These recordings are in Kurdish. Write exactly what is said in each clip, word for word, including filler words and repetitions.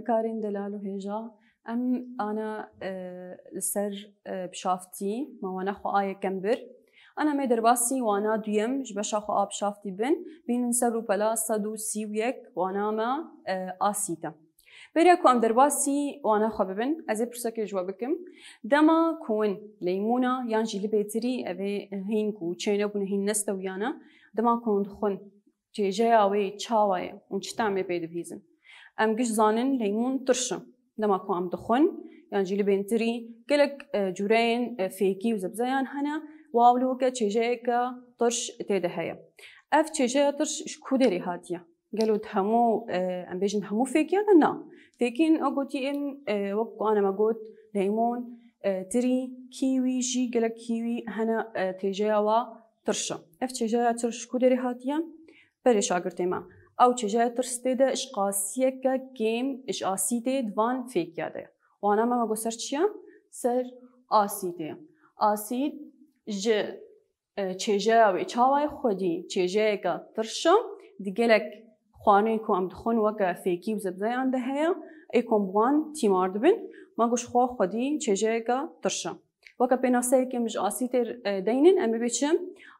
Karên delal û hêja, em ana, e, li ser, e, bişaftî, me wana xwe a yekem bir. Ana me derbasî wana duyem ji beşa xwe a bişaftî bin, bînin ser rûpela sed û sî û yek, wana me, e, asît e. Beriya ku em derbasî wana xwe bibin, ez ê pirsekê ji we bikim. Dema ku hûn leymûna yan jî li bêtirî, ev ê hîn ku çênebûne, hîn nestewiyane, dema ku hûn dixwin, çêjeya wê çawa ye û çi temê pê dibihîzin? Em giş zanin leymûn tirş e. Dema ku em dixwin, yan jî li bêntirî gelek, e, cûreyên, e, fêkî û zebzeyan hene, wa wilo weke çêjeyeke tirş tê de heye. Ev çêjeya tirş ji ku derê hatiye? Gelo di hemû, e, em bêjin hemû fêkiya de? Na. Fêkiyên o gotiyên, e, wek ku ana me got, leymûn, e, tirî, kîwî jî, gelek kîwî hene, e, têjeya wa tirş e. Ev çêjeya tirş ji ku derê hatiye? Belê şagirtê me. Ew çêjeya tirş tê de ji qasiyeke kêm, ji asîtê di van fêkiya de ye. Wana me me got ser çi ye? Ser asîtê ye. Asît ji, e, çêjeya wê çawa ye? Xwedî çêjeyeke tirş e. Di gelek xwarinên ku em dixwin weke fêkî û zebzeyan de heye. Ê ku em bi wan tîmar dibin, me got ji xwe xwedî çêjeyeke tirş e. Weke pênaseyekê min ji asîtê, e, deynin, em ê bê çi?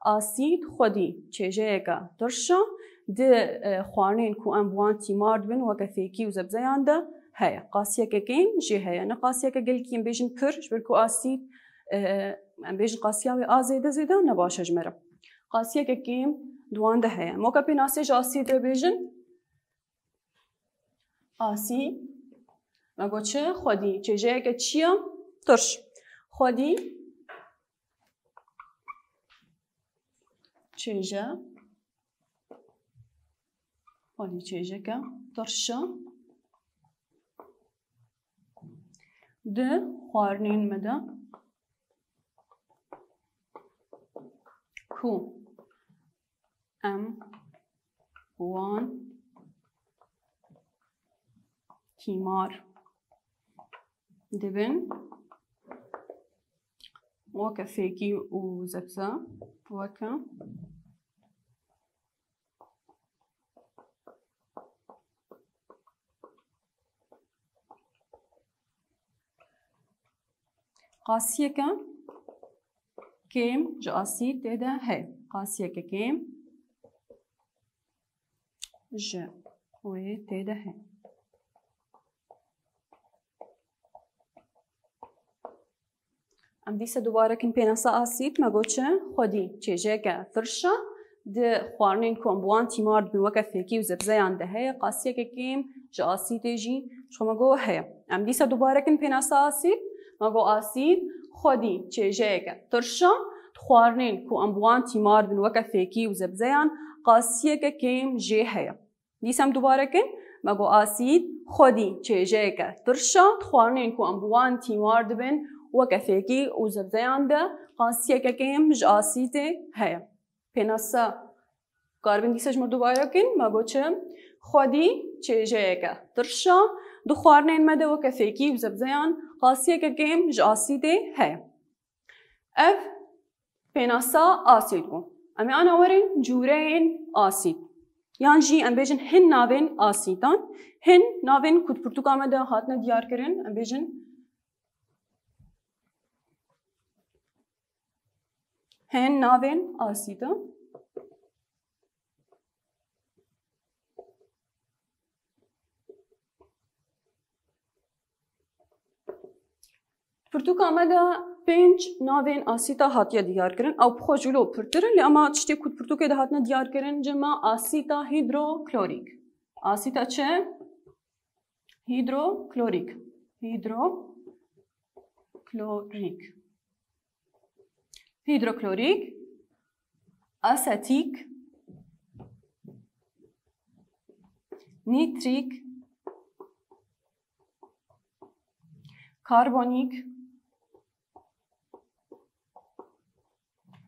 Asît xwedî çêjeyeke tirş e, di, e, xwarinên ku em bi wan tîmar dibin weke fêkî û zebzeyan de heye. Qasiyeke kêm jê heye. Ne qasiyeke gelkî em bêjin pir, ji ber ku asît, e, em bêjin qasiya wê a zêde zêde ne baş e ji me re. Qasiyeke kêm di wan de heye. Em weke pênasê ji asîtê bêjin, Asî, me got çi? Xwedî çêjeyeke çi ye? Tirş. Xwedî çêje, xwedî çêjeke tirş e. Di xwarinên me de ku em wan tîmar dibin, weke fêkî û zebze, weke Qasiyeke kêm ji asî tê de heye. Qasiyeke kêm ji wê tê de heye. Em dîsa dubare kin pênasa asît, me got çi? Xwedî çêjeke tirş e. Di xwarinên ku em bi wan tîmar dibin weke fêkî û zebzeyan de heye, qasiyeke kêm ji asîtê jî ji xwe me got heye. Em dîsa dubare kin pênasa asît, me got asît xwedî çêjeyeke tirş e. Di xwarinên ku em bi wan tîmar dibin weke fêkî û zebzeyan, qasiyeke kêm jê heye. Dîsa em dubare kin, me got asît xwedî çêjeyeke tirş e, di xwarinên ku em bi wan tîmar dibin, weke fêkî û zebzeyan de qasiyeke kêm ji asîtê heye. Pênasa, karibin dîsa ji me dubare kin, me got çi? Xwedî çêjeyeke tirş e, di xwarinên me de weke fêkî û zebzeyan qasiyeke kêm ji asîtê heye. Ev pênasa asît bû. Em ê ana werin cûreyên asît. Yan jî em bêjin hin navên asîtan, hin navên ku di pirtûka me de hatine diyarkirin, em bêjin hin navên asîtan. Pirtûka me de pênc navên asîta hatiye diyarkirin. Ew bi xwe jî wilo pirtir in, lê ema tiştê ku di pirtûkê de hatine diyarkirin, ji me asîta hîdroklorîk. Asîta çi? Hîdroklorîk. Hîdroklorîk. Hîdroklorîk, asetîk, nîtrîk, karbonîk,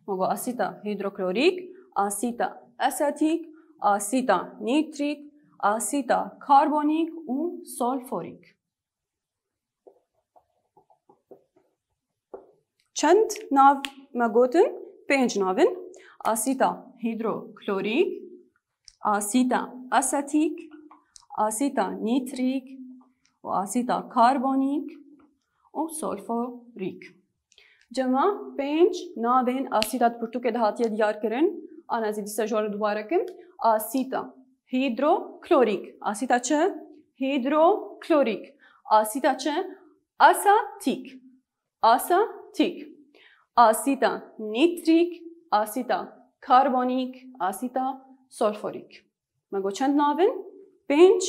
me got asîta hîdroklorîk, asîta asetîk, asîta nîtrîk, asîta karbonîk û solforîk. Çend nav me gotin? Pênc nav in. Asîta hîdroklorîk, asîta asetîk, asîta nîtrîk, û asîta karbonîk û solforîk. Cema pênc navên asîta di pirtûkê de hatiye diyarkirin. Ana ez ê dîsa ji we re dubare kim. Asîta hîdroklorîk. Asîta çi? Hîdroklorîk. Asîta çi? Asatîk. Asatîk. Asîta nîtrîk. Asîta karbonîk. Asîta solforîk. Me got çend navin? Pênc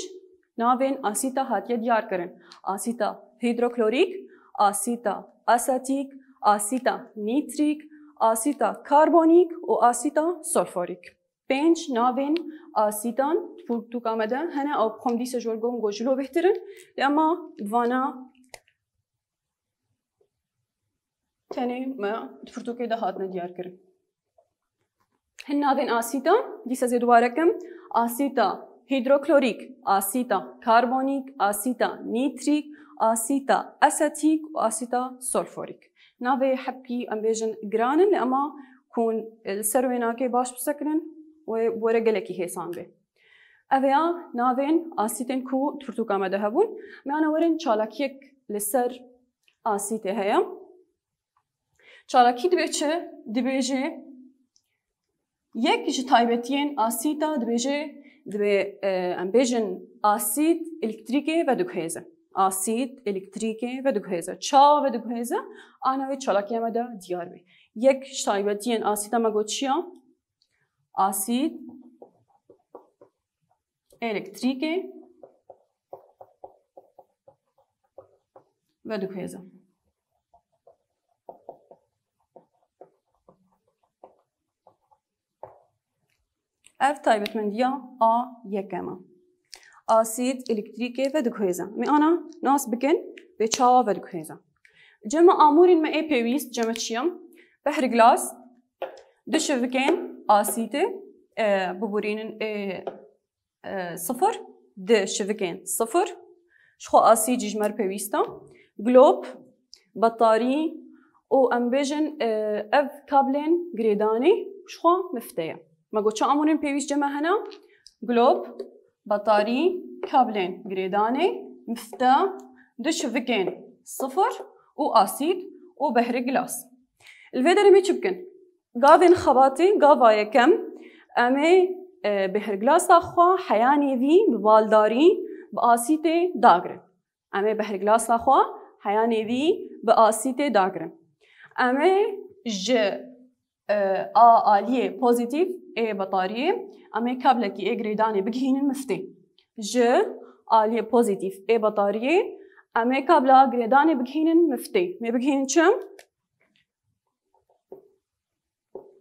navên asîta hatiye diyar kirin. Asîta hîdroklorîk, asîta asatîk, asîta nîtrîk, asîta karbonîk û asîta solforîk. Pênc navên asîtan di pirtûka me de hene, ew bi xwe dîsa ji we re got ji lo bêhtir in. Lê ema vana tenê me di pirtûkê de hatine diyar kirin. Hin navên asîtan, dîsa ez ê dubare kim, asîta hîdroklorîk, asîta karbonîk, asîta nîtrîk, asîta asetîk û asîta solforîk. Navê hebkî em bêjin giran in, lê ema ku hûn li ser wênakê baş bisekinin, wê bi we re gelekî hêsan bê. Ev ya navên asîtên ku di pirtûka me de hebûn. Me ana werin çalakiyek li ser asîtê heye. Çalakî dibe çi? Dibêje yek ji taybetiyên asîta dibêje, dibê, e, em bêjin asît elektrîkê vediguhêze. Asît elektrîkê vediguhêze. Çawa vediguhêze? Ana wê çalakiya me de diyar be. Yek ji taybetiyên asîta me got çi ya? Asît elektrîkê vediguhêze. Ev taybetmendiya a yekem e. Asît elektrîkê vediguhêze. Em ê ana nas bikin, bê çawa vediguhêze. Cema amûrên me ê pêwîst, cema çi ye? Behrglas, du şivikên asîtê, e, biborînin ê, e, sifir, du şivikên sifir. Ji xwe asît jî ji me re pêwîst e. Glob, betarî û em bêjin, e, ev kablên girêdanê ji xwe mifte ye. Me got çi amûrên pêwîst cema hene? Glob, betarî, kablên girêdanê, mifte, du şivikên sifir û asît û behrê gilas. Li vê derê em ê çi bikin? Gavên xebatê, gava yekem, em ê, e, behrgilasa xwe heya nêvî bi baldarî bi asîtê dagirin. Em ê behrgilasa xwe heya nêvî bi asîtê dagirin. Em ê ji, e, a aliyê pozîtîf ê betariyê, em ê kablekî ê girêdanê bigihînin miftê. Ji aliyê pozîtîf ê betariyê, em ê kabla girêdanê bigihînin miftê. Em ê bigihînin çi?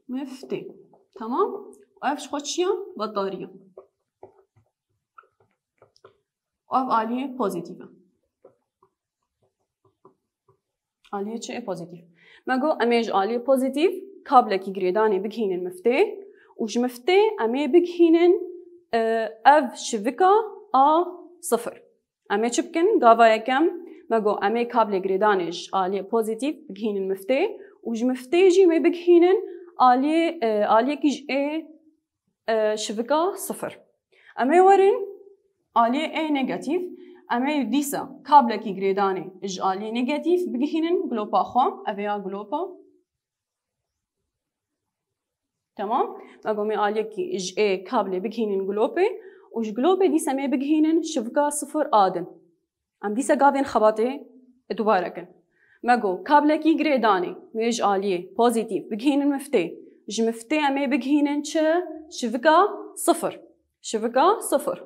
Miftê. Tamam. Ev ji xwe çi ye? Betarî ye. Ev aliyê pozîtîf e. Aliyê çi? Ê pozîtîf. Me got em ê ji aliyê pozîtîf kablekî girêdanê bigihînin miftê û ji miftê em ê bigihînin, e, ev şivika a sifir. Em ê çi bikin? Gava yekem, me got, em ê kablê girêdanê ji aliyê pozîtîf bigihînin miftê û ji miftê jî em ê bigihînin aliyê, e, aliyekî ji ê, e, şivika sifir. Em ê werin aliyê ê negatîf. Em ê dîsa kablekî girêdanê ji aliyê negatîf bigihînin glopa xwe. Ev ê ya glopa. Tamam. Me got em ê aliyekî ji ê kablê bigihînin glopê û ji glopê dîsa em ê bigihînin şivika sifir a din. Em dîsa gavên xebatê dubare kin. Me got kablekî girêdanê, em ê ji aliyê pozîtîf bigihînin miftê. Ji miftê em ê bigihînin çi? Şivika sifir. Şivika sifir.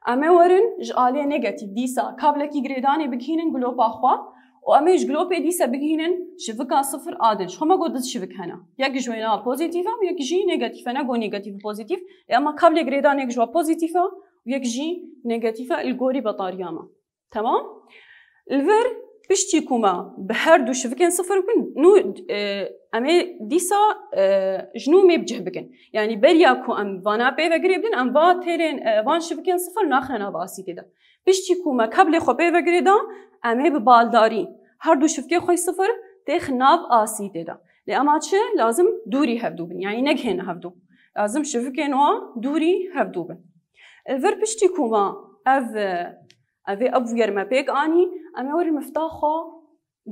Em ê werin ji aliyê negatîf dîsa kablekî girêdanê bigihînin glopa xwe û em ê ji glopê dîsa bigihînin şivika sifir a din. Ji xwe me got du şivik hene. Yek ji wêna pozîtîf e û yek jî negatîf e. Ne got negatîf û pozîtîf. Ê, ema kablê girêdanê yek ji we pozîtîf e û yek jî negatîf e li gorî betariya me. Tamam. Li vir piştî ku me bi her du şivikên sifir bikin, nû, e, em ê dîsa, e, ji nû mê bi cih bikin. Yanî beriya ku em vana pê ve girê bidin, em va têrên, e, van şivikên sifir naxine nav asîtê de. Piştî ku me kablê xwe pê ve girê da, em ê bi baldarî her du şivikê xwe sifir têx nav asîtê de. Lê ema çi? Lazim dûrî hevdû bin. Yanî negihêne hevdû. Lazim şivikên wa dûrî hevdû bin. Li vir piştî ku me ev, e, Ev ê ev bûyer me pêk anî, em ê werin mifta xwe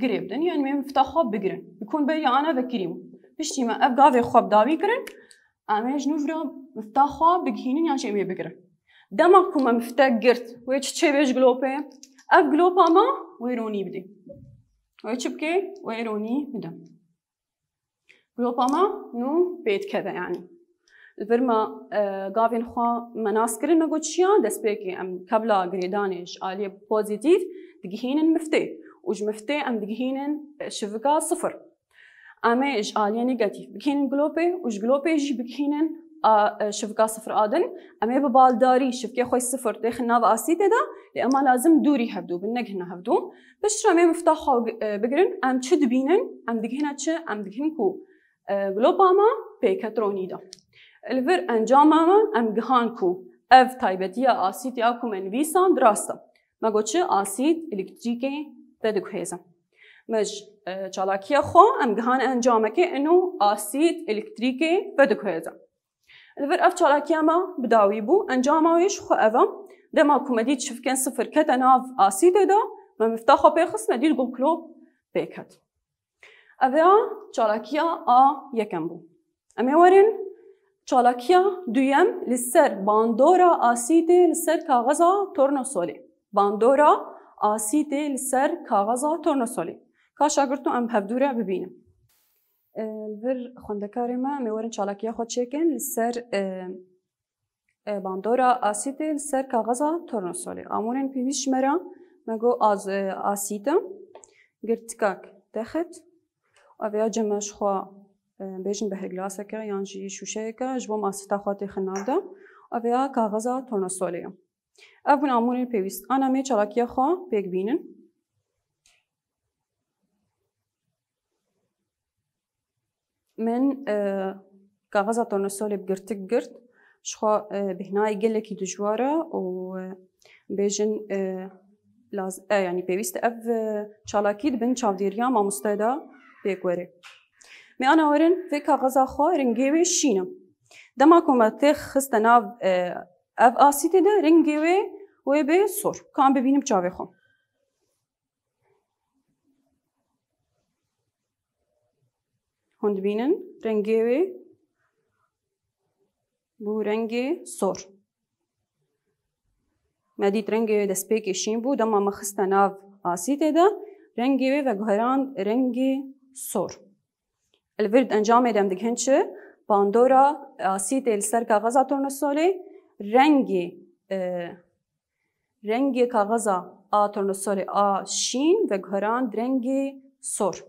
girê bidin, yanî me mifta xwe bigirin. Bi kun be ya ana vekirî bû. Piştî me ev gavê xwe bi dawî kirin, em ê ji nû vira mifta xwe bigihînin yan jî em ê bigirin. Dema ku me mifte girt, wê çi çêbê ji gilopê? Ev gilopa me wê ronî bidê. Wê çi bike? Wê ronî bide. Gilopa me nû pê dikeve, yanî. Li vir me, e, gavên xwe me nas kirin, me got çiya, destpêkê em kebla girêdanê ji aliyê pozîtîf digihînin miftê û ji miftê em digihînin, e, şivika sifir. Em ê ji aliyê negatîf bigihînin gilopê û ji gilopê jî bigihînin a, e, şivika sifir a din. Em ê bi baldarî şivkê xwe sifir têxin nav asîtê de, lê ema lazim dûrî hevdû bin, negihine hevdû. Piştre em ê mifta xwe, e, bigirin, em çi dibînin? Em digihine çi? Em digihin ku, e, gilopa me pêket ronî de. Li vir encama me em gihan ku ev taybetiya asîtê ya ku me nivîsand rast e. Me got çi? Asît elektrîkê vediguhêze. Me ji, e, çalakiya xwe em gihan encamekê ino asît elektrîkê vediguhêze. Li vir ev çalakiya me bi dawî bû, encama wê ji xwe ev e. Dema ku me dît şivkên sifir kete nav asîtê de, me mifta xwe pê xist, me dît ku gilop pê ket. Ev ya çalakiya a yekem bû. Em ê werin çalakiya duyem li ser bandora asîtê li ser kaxeza tornosolê. Bandora asîtê li ser kaxeza tornosolê. Ka şagirto em hevdû re bibînin. E, li vir xwendekarê me, em ê werin çalakiya xwe çêkin li ser, e, e, bandora asîtê li ser kaxeza tornosolê. Amûrên pêwîst ji me re, me got az-, e, asît e, girtikak texit, ev ya cem me ji xwe, e, bêjin behrglaseke yan jî şûşeyeke ji bo me asîta xwe têxin nav de, ev ya kaxeza tornosolê ye. Ev bûn amûrên pêwîst. Ana me çalakiya xwe pêk bînin. Min, e, kaxeza tornosolê bi girtik girt. Ji xwe, e, bêhnayê gelekî dijwar e û, e, bêjin, e, laz-, e, yanî pêwîst e ev, e, çalakî di bin çavdêriya mamosteyê de pêk were. Me ana werin vê kaxeza xwe rengê wê şîn e. Dema ku me têx xiste nav, e, ev asîtê de rengê wê wê bê sor. Ka em bibînin bi çavê xwe. Hûn dibînin rengê wê bû rengê sor. Me dît rengê wê destpêkê şîn bû, dema me xiste nav asîtê de, rengê wê veguherand rengê sor. Li vir di encamê de em digihin çi? Bandora asîtê li ser kaxeza tornosolê rengê, e, rengê kaxeza a tornosolê a şîn veguherand rengê sor.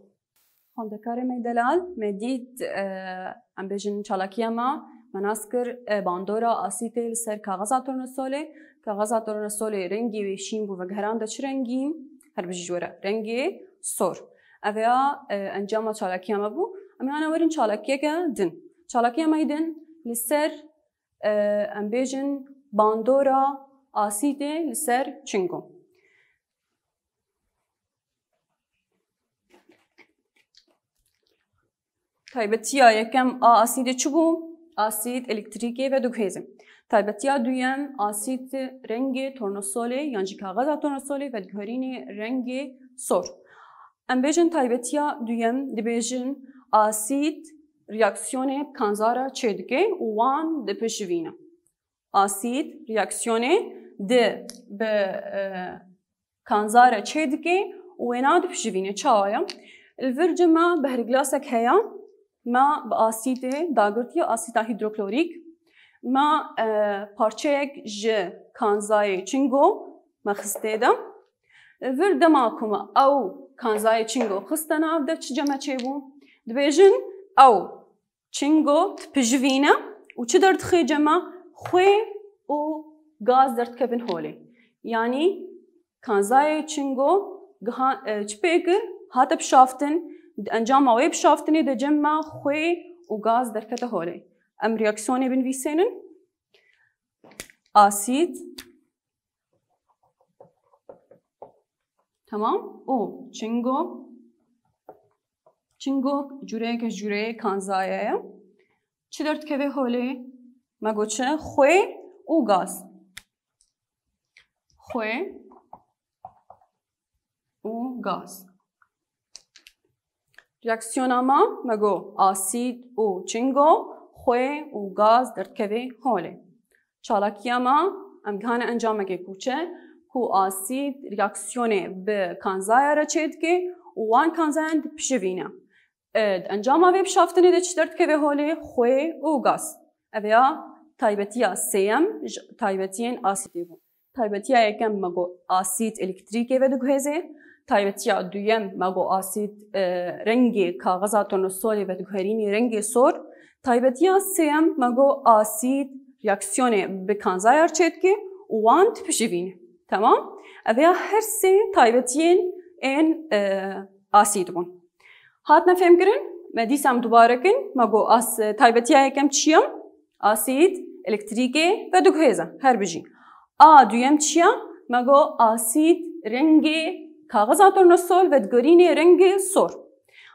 Xwendekarê me delal, me dît, e, em bêjin çalakiya me, me nas kir, e, bandora asîtê li ser kaxeza tornosolê. Kaxeza tornosolê rengê wê şîn bû, veguherande çi rengî? Her bijî ji we re. Rengê sor. Ev ya, e, encama çalakiya me bû. Em ê ana werin çalakiyeke din. Çalakiya me yê din li ser, e, em bêjin bandora asîtê li ser çingo. Taybetiya yekem a asîdê çi bû? Asîd elektrîkê vediguhêze. Taybetiya duyem, asîd rengê tornosolê yan jî kaxeza tornosolê vediguherînê rengê sor. Em bêjin taybetiya duyem dibêjin asîd reaksiyonê bi kanzara çêdike û wan dipişivîne. Asîd reaksiyonê di bi, e, kanzare çêdike û wêna dipişivîne. Çawa ye? Li vir cem me behrîglasek heye, me bi asîdê dagirtiye, asîda hîdroklorîk. Me, e, parçeyek ji kanzayê çingo me xistê de. Li vir dema ku me ew kanzayê çingo xiste nav de, çi cem me çêbû? Dibêjin ew çingo dipijivîne û çi derdixê cem me? Xwê û gaz derdikevin holê. Yanî kanzayê çingo giha-, e, çi pê kir? Hate pişaftin. Di encama wê pişaftinê de cem me xwê û gaz derkete holê. Em reaksiyonê binivîsênin. Asîd. Tamam. Û çingo. Çingo cûreyeke ji cûreyê kanzayê ye. Çi derdikeve holê? Me got çi? Xwê û gaz. Xwê û gaz. Reaksiyona me, me got asîd û çingo, xwê û gaz derdikeve holê. Çalakiya me, em gihane encamekê ku çi, ku asîd reaksiyonê bi kanzaya re çêdike û wan kanzayan dipişivîne. E, di encama vê pişaftinê de çi derdikeve holê? Xwê û gaz. Ev ya taybetiya sêyem ji taybetiyên asîdê bû. Taybetiya yekem me got asîd elektrîkê vediguhêze. Taybetiya duyem me got asîd, e, rengê kaxiza tornasolê vediguherînî rengê sor. Taybetiya sêyem me got asîd reaksiyonê bi kanzayar çêdike û wan dipişivîne. Temam? Ev ya her sê taybetiyên ên, e, asîd bûn. Hatine fêmkirin? Me dîsa em dubare kin. Me got as-, taybetiya yekem çi ye? Asîd elektrîkê vediguhêze. Her bijî. A duyem çi ye? Me got asîd rengê kaxiza tornasol vedigorînê rengê sor.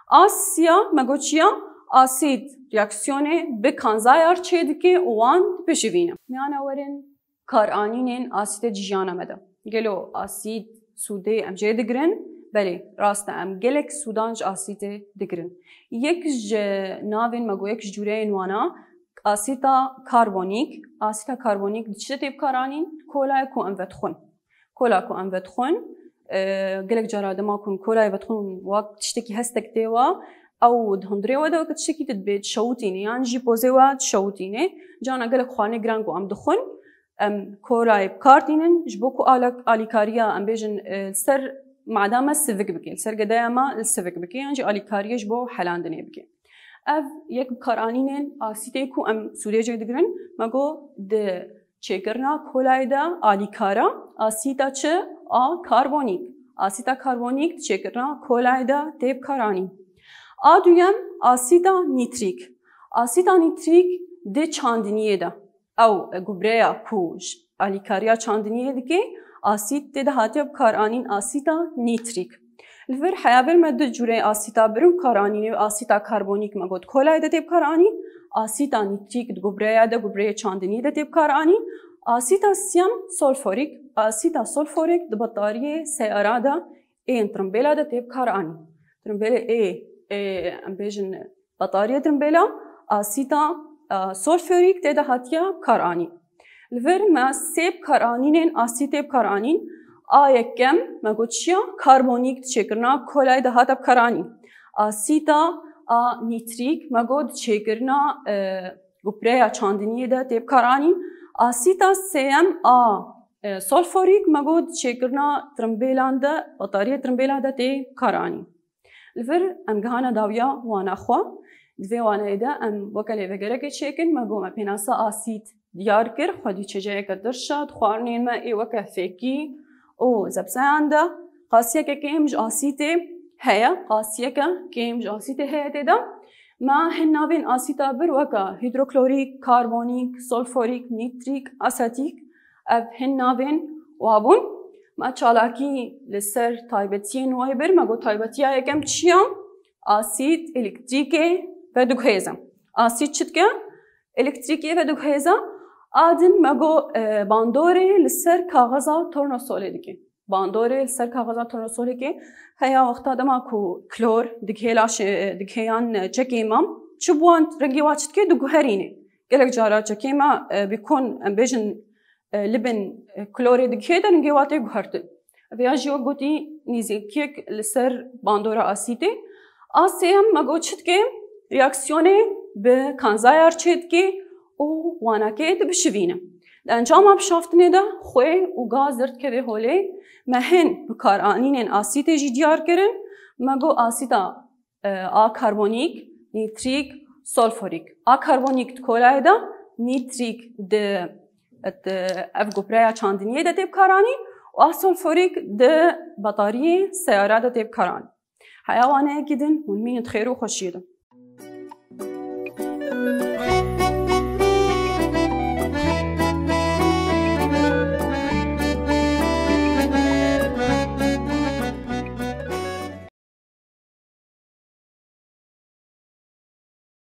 A siya me got çi ye? Asîd reaksiyonê bi kanzayar çêdike û wan dipişivîne. Miyane werin karanînên asîdê di jiyana me de. Gelo asîd sûdê em jê digirin? Belê, rast e, em gelek sûdan ji asîdê digirin. Yek ji navên me got, yek ji cûreyên wana asîta karbonîk. Asîta karbonîk di çi de tê bikaranîn? Kolayê ku em vedixwin. Kola ku em vedixwin, e, gelek cara dema ku em kolayê vedixwin, wek tiştekî hestek tê we, ew di hundirê we de weke tiştekî dibê dişewitîne, yan jî pozê we dişewitîne. Carna gelek xwarinê giran ku em dixwin, em kolayê bi kar tînin, ji bo ku alak-, alîkariya, em bêjin, e, li ser mada me sivik bike, li ser gedeya me li sivik bike, yan jî alîkariyê ji bo helandinê bike. Ev yek bi karanînên asîtê ku em sûdê jê digirin, me got di çêkirina kolayê de alîkara asîta çi? A karbonîk. Asîta karbonîk di çêkirina kolayê de tê bikaranîn. A duyem, asîta nîtrîk. Asîta nîtrîk di çandiniyê de. Ew gubreya ku ji alîkariya çandiniyê dike, asît tê de hatiye bikaranîn, asîta nîtrîk. Li vir heya vir me du cûreyê asîta birin karanînê, asîta karbonîk me got kolayê de tê bikaranîn, asîta nîtrîk di gubreya de, gubreyê çandiniyê de tê bikaranîn, asîta siyem solforîk, asîta solforîk di betariyê seyara de ên tirimbêla de tê bikaranîn. Tirimbêlê ê, ê, em bêjin, betariyê tirimbêla, asîta, e, solforîk tê de hatiye bikaranîn. Li vir me sê bikaranînên asîtê bikaranîn. A yekem me got çi ya? Karbonîk di çêkirina kolayê de hate bikaranîn. Asîta a nîtrîk me got di çêkirina, e, gupreya çandiniyê de tê bikaranîn. Asîta sêyem a, e, solforîk me got di çêkirina tirimbêlan de, betariyê tirimbêla de tê bikaranîn. Li vir em gihane dawiya wana xwe. Di vê waneyê de em weke lêvegerekê çêkin, me got me pênasa asît diyar kir, xwedî çêceyeke dirşa di xwarinên me ê weke fêkî û zebzeyan de. Qasiyeke kêm ji asîtê heye, qasiyeke kêm ji asîtê heye tê de. Me hin navên asîta bir weke hîdroklorîk, karbonîk, solforîk, nîtrîk, asetîk, ev hin navên wa bûn. Me çalakî li ser taybetiyên wê bir, me got taybetiya yekem çi ya? Asîd elektrîkê vediguhêze. Asîd çi dike? Elektrîkê vediguhêze. A din me got, e, bandorê li ser kaxiza tornasolê dike. Bandorê li ser kaxiza tornasolê ke heya wexta dema ku klor digihê laşê, digihê yan çekê me, çi bi wan rengê wa çi dike? Diguherîne. Gelek cara çekê me, e, bi kon, em bêjin, e, li bin, e, klorê digihê de rengê wa tê guhertin. Vêya jî wek gotî nîzîkiyek li ser bandora asîtê. A sêyem me got çi dike? Reaksiyonê bi kanzayar çê dike û wanakê dibişivîne. Di encama bişaftinê de xwê û gaz derdikeve holê. Me hin bikaranînên asîtê jî diyar kirin. Me got asîta, e, a karbonîk, nîtrîk, solforîk. A karbonîk di kolayê de, nîtrîk di, di ev gupreya çandiniyê de tê bikaranîn û a solforîk di betariyê seyara de tê bikaranîn. Heya waneyekî din hûn mînin di xêr û xweşiyê de.